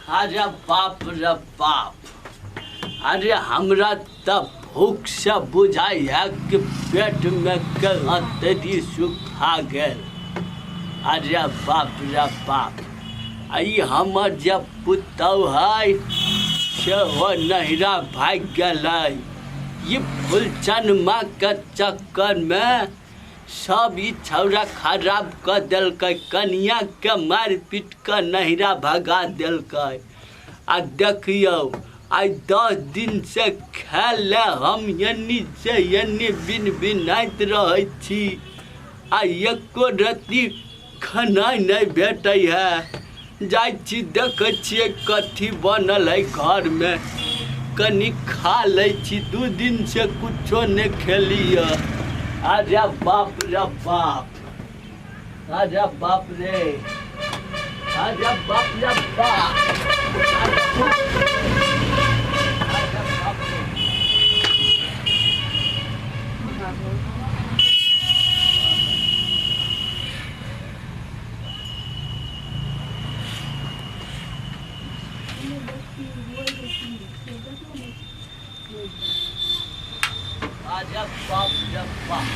अरे बाप रे बाप, अरे हमरा त भूख से बुझाइ है कि पेट में के अतरी सुखा गेल। अरे बाप रे बाप, ई हमर जे पुतहु है सेहो नहिरा भागि गेलै। ई फुलचनमा के चक्कर में सब ई छौड़ा खराब कऽ देलकै, कनिया के मारि पीट कऽ नहिरा भगा देलकै। आ देखियौ आइ 10 दिन से खाय लए हम एन्नी से एन्नी बिन बिनाइत रहै छी आ एको रत्ती खेनाइ नहि भेटै है। जाइ छी देखै छियै कथी बनल है घरमे, कनि खा लै छी, 2 दिन से कुछो नहि खेलियै। अरे बाप रे बाप, अरे बाप रे, अरे बाप रे बाप, अरे बाप रे। अरे बाप रे बाप,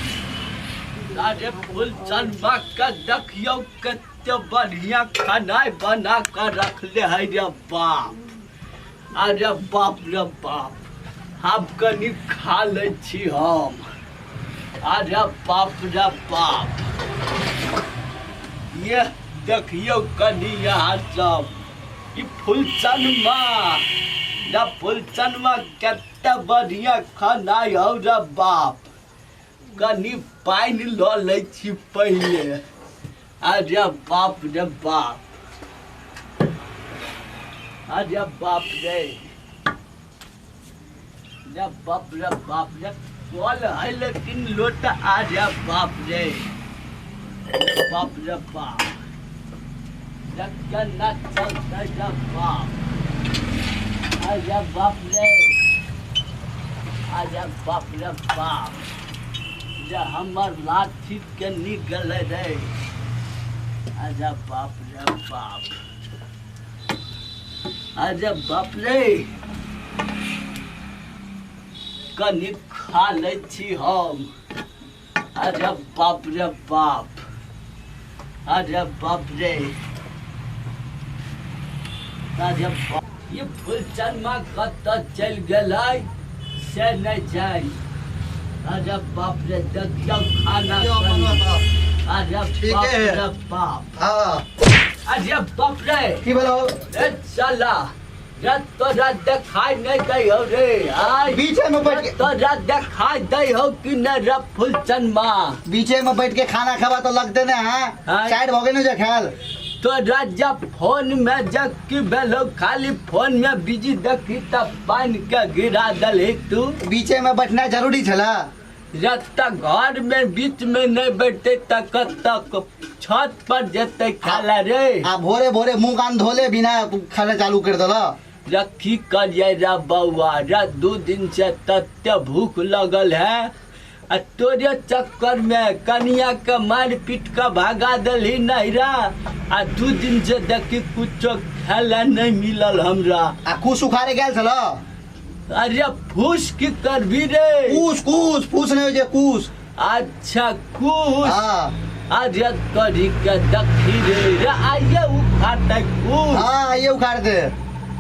अरे फुलचनमा के देखियौ कते बढ़िया खाना बना कऽ रखले है रे बाप। अरे बाप रे बाप, आब कनि खा लै छी हम। अरे बाप रे बाप, ये देखियौ कनि यहाँ सब ई फुलचनमा रे फुलचनमा कते बढ़िया खाना हौ रे बाप। कनि पानि लऽ लै छी पहिले। अरे बाप रे बाप, अरे बाप रे, रे बाप रे बाप रे, कल है लेकिन लोटा। अरे बाप रे, बाप रे बाप, रे केना चलतै रे बाप। अरे बाप रे, अरे बाप रे बाप, जे हमर लाठी के निकलै रे। अरे बाप रे बाप, अरे बाप रे, कनि खा लै छी हम। अरे बाप रे बाप, अरे बाप रे, अरे बाप, ई फुलचनमा कतऽ चलि गेलै से नहि जानि। अरे बाप रे, देखियौ खाना। अरे बाप रे बाप, हाँ, अरे बाप रे, की भेलौ? ए साला, रे तोरा देखाइ नहि दै हौ रे। आइ बीचे में बैठ के तोरा देखाइ दै हौ कि नहि रे फुलचनमा? बीचे में बैठ के खाना खाबा तो लगते ना है, हाँ। साइड भगे नहीं जे खायल। तोरा जब फोन में जब की भेलौ, खाली फोन में बिजी देखी तब पानि के गिरा दलही तू। बीचे में बैठना जरूरी छला? जब तक घर में बीच में नहीं बैठते तक तक छत पर जेते खाला रे। आ भोरे भोरे मुंह कान धोले बिना खाना चालू कर देला। रखी करिए रे बउआ रे, 2 दिन से तते भूख लगल है आ तोरे चक्कर में कनिया के मार पीट के भागा दलही नहिरा। आ 2 दिन से देखी कुछो खाला नहीं मिलल हमरा। आ कुछ उखाड़े गेल छला? अरे फूस की करबी रे? कूस कूस फूस नहीं हो जे कूस। अच्छा कूस। हाँ। अरे करी के देखी रे, रे आइए उखाड़ते कूस। हाँ आइए उखाड़ दे।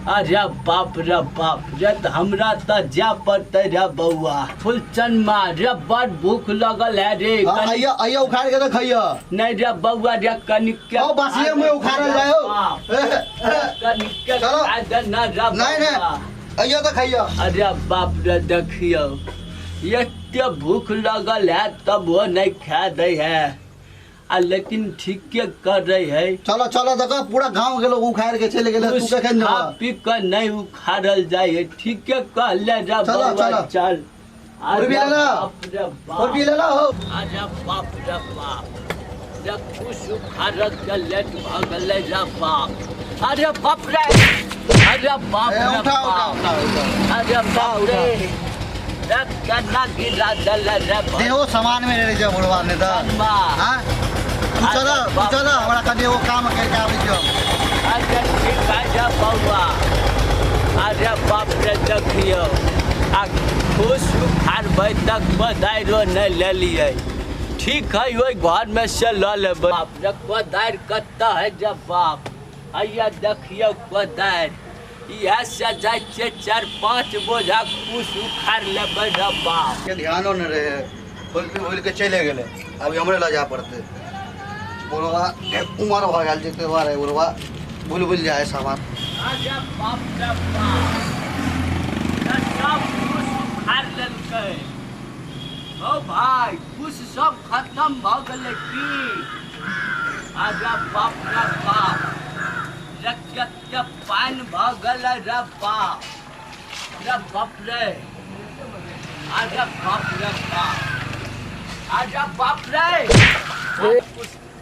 अरे बाप रे बाप रे, त हमरा त जा पड़तै रे बउआ। फुलचनमा रे बड़ भूख लगल है रे। हाँ, आइए आइए उखाड़ के तो खइयो। नहीं रे बउआ रे कनिक के ओ बासिए में उखाड़ल जाओ। कनिक के चलो। खा दे ना रे नहीं नहीं बउआ। आइए तो खइयो। अरे बाप रे देखियो एते भूख लगल है तब वो नहीं खा दे है, आ लेकिन ठीके कर रही है। चलो चलो देखो पूरा गांव के लोग उखाड़ के चले गेले, तू कखन खा जेबा? पी के नहीं उखाड़ल जाय है, ठीके कहले रे चलो, बउआ। चलो। चल। और भी लेला? बाप रे बाप। और भी लेला हो। अरे बाप रे बाप, रे कुछ उखाड़ल के लेट भऽ गेलै रे बाप। अरे बाप रे, अरे बाप ए, रे उठा उठा बाप। उठा उठा। अरे बाप रे, रे केना गिरा देले रे बाप। देहो सामान में रह जा बुढ़वा ने त। हां तू चल, तू चल, हमरा कनि एगो काम करके आबै छियौ। अच्छा ठीक है जा बउआ। देखियौ आ खुश उखाड़बै तक कोदारियो नहि लेलियै। ठीक है, ओहि घरमे से लऽ लेबै। बाप रे, कोदारि कतऽ है जे बाप? हैया देखियौ कोदारि, इएह से जाइ छियै 4-5 बोझा कुश उखाड़ि लेबै रे बाप। के ध्यानो नहि रहे, खुरपी भूलि के चलि गेलै। अभी हमरे लऽ जाय पड़तै। बुढ़वा के उमर भऽ गेल छै, ताहि दुआरे बुढ़वा भूलि भूलि जाइ है सामान। अरे बाप रे बाप, सब कुश उखाड़ि लेलकै। ओ भाई, कुश सब खत्म भऽ गेलै की? अरे बाप रे बाप, रे कते पानि भऽ गेलै रे बाप रे बाप रे। अरे बाप रे बाप, अरे बाप रे,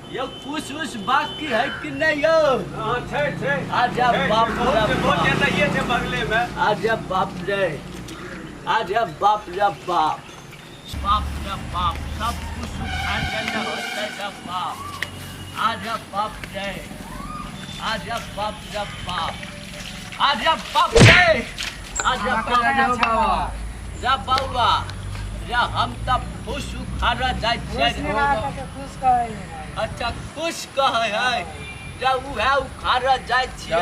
यो कुश उश बाकी है कि नहीं यो? हाँ, छै छै। अरे बाप रे बहुत ज्यादा ये छै बगले में। अरे बाप रे, अरे बाप रे बाप, बाप रे बाप, सब कुछ उखाड़ देने होते रे बाप। अरे बाप रे, अरे बाप रे बाप, अरे बाप रे, अरे बाप रे रे बउआ रे, हम तऽ खुश उखाड़ जाइ छियै। अच्छा, खुश कहै है रे, उएह उखाड़ जाइ छियै।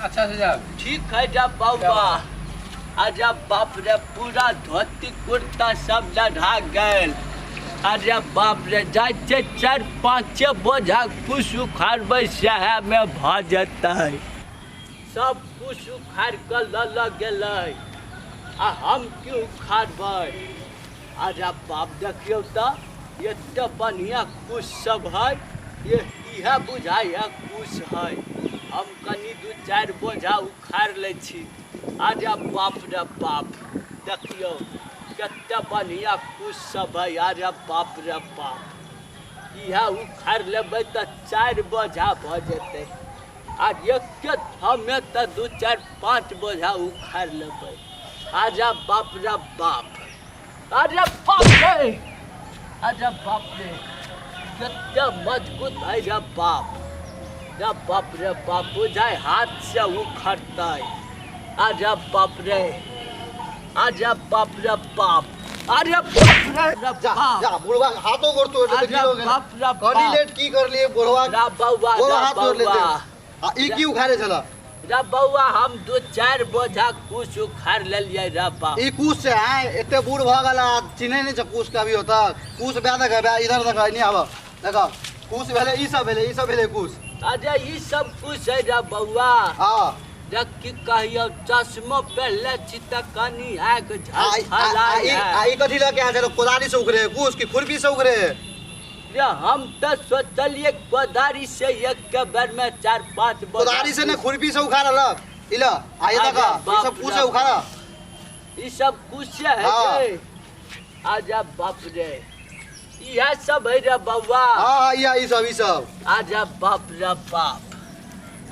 अच्छा से जाओ। ठीक है रे बउआ। अरे बाप रे, पूरा धोती कुर्ता सब लढ़ा गेल। अरे बाप रे, जाइ छियै 4-5 बोझा कुश उखाड़बै, सएहमे भऽ जेतै। सब कुश उखाड़ि कऽ लऽ लऽ गेलै आ हम की उखाड़बै? अरे बाप, देखियौ तऽ एते बढ़िआँ कुश सब है, इएह बुझाइ है कुश है। हम कनि 2-4 बोझा उखाड़ि लै छी। अरे बाप रे बाप, देखियौ कते बढ़िआँ कुश सब है। अरे बाप रे बाप, इएह उखाड़ि लेबै तऽ 4 बोझा भऽ जेतै। आ एक हमे तऽ 2-4-5 बोझा उखाड़ि लेबै। अरे बाप रे बाप, अरे बाप रे, अरे बाप रे, कते मजबूत है रे बाप रे बाप रे बाप, बुझाइ हाथ से उखड़तै। अरे बाप रे, अरे बाप रे बाप, अरे बाप रे जा बाप, जा बुढ़वा हाथो गोड़ तोड़ देते। अरे बाप रे कनी बाप, लेट की करलिए बुढ़वा, रे बउआ गोड़ रे हाथ तोड़ लेते। बउआ आ ई की उखाड़े छल? रे बउआ, हम 2-4 बोझा कुश उखाड़ि लेलियै रे बाप। ई कुश से आय एते बूढ़ भऽ गेल आ चिन्है नहि छै कुश के अभी तक। कुश बे देख, बे इधर देख, एनी आब देख, कुश भेलै ई सब भेलै, ई सब भेलै कुश। अरे ई सब कुश है रे बउआ। हाँ। रे की कहियौ, चश्मो पहिरले छी तऽ कनि आँखि आ झलझलाइ है। आ ई कथी लऽ के आयल छल? कोदारी से उखड़े कुश की खुरपी से उखड़े? रे हम तऽ सोचलियै कोदारी से एक के बेर में 4-5 बोझा। कोदारी से ने खुरपी से उखाड़लक। ई ल आ ई देख, ई सब कुश से उखाड़, ई सब कुश है रे। आजा बाप रे, इएह सब है रे बउआ। हाँ हाँ, ई सब ई सब। आजा बाप रे बाप,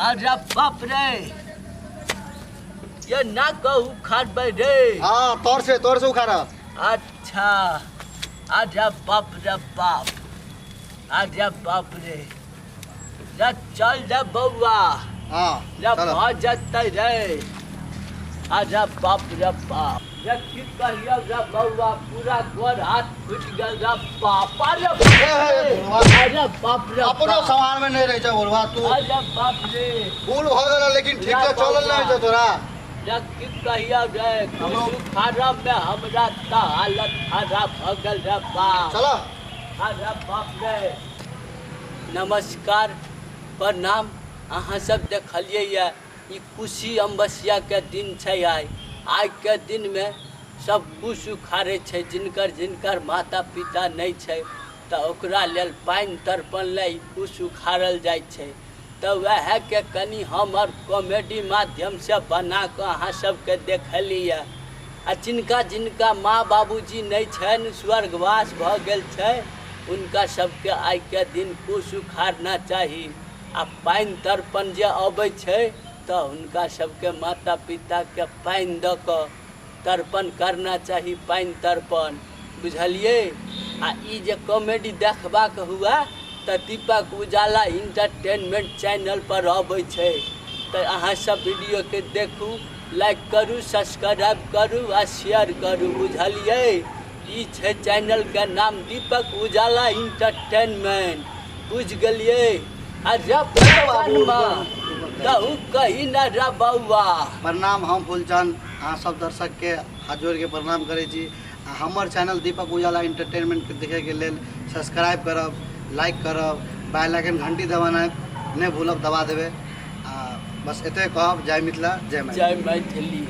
आजा बाप रे, ये ना कहू उखाड़बै रे। हाँ, तोर से उखाड़। अच्छा, आजा बाप रे बाप, आजा बाप रे, जा चल जा बउआ। हाँ, जा भऽ जेतै रे। आजा बाप रे बाप, रे की कहियौ रे बउआ, पूरा गोर हाथ फुटि गेल रे बाप। अरे अरे बाप रे, अपनो सामान में नहीं रहे छै बुढ़वा तू। अरे बाप रे, भूल भऽ गेल लेकिन ठीक से चलल नहि छै तोरा। रे की कहियौ रे, खराब में हमरा तऽ हालत खराब भऽ गेल रे बाप। चल। अरे बाप रे। नमस्कार, प्रणाम। अहाँ सब देखलियै ये ई खुशी अमावस्या के दिन छै। आइ आइ के दिन में सब कुश उखाड़ै छै। जिनकर जिनकर माता पिता नहि छै तऽ ओकरा लेल पानि तर्पण लए ई कुश उखाड़ल जाइ छै। तऽ वएहके कनि हम आर कॉमेडी माध्यमसँ बना कऽ अहाँ सबके देखलियै। आ जिनका जिनका माँ बाबूजी नहि छनि, स्वर्गवास भऽ गेल छै, हुनका सबके आइके दिन कुश उखाड़ना चाही। आ पानि तर्पण जे अबै छै तऽ हुनका सबके माता पिताके पानि दऽ कऽ तर्पण करना चाही, पानि तर्पण, बुझलियै। आ ई जे कॉमेडी देखबाक हुए तऽ दीपक उजाला इंटरटेनमेंट चैनल पर अबै छै, तऽ अहाँ सब वीडियोके देखू, लाइक करू, सब्सक्राइब करू आ शेयर करू, बुझलियै? ई छै चैनलके नाम दीपक उजाला इंटरटेनमेंट, बुझि गेलियै? आ रे फूलचनमा कहू कही न रे बौआ। प्रणाम, हम फूलचंद अहाँ सब दर्शकके हाथ जोड़िके प्रणाम करै छी। आ हमर चैनल दीपक उजाला एंटरटेनमेंटके देखैके लेल सब्सक्राइब करब, लाइक करब, बेल आइकन घंटी दबाना नहि भूलब, दबा देबै। आ बस एतबे कहब, जय मिथिला, जय मैथिली। जय मैथिली।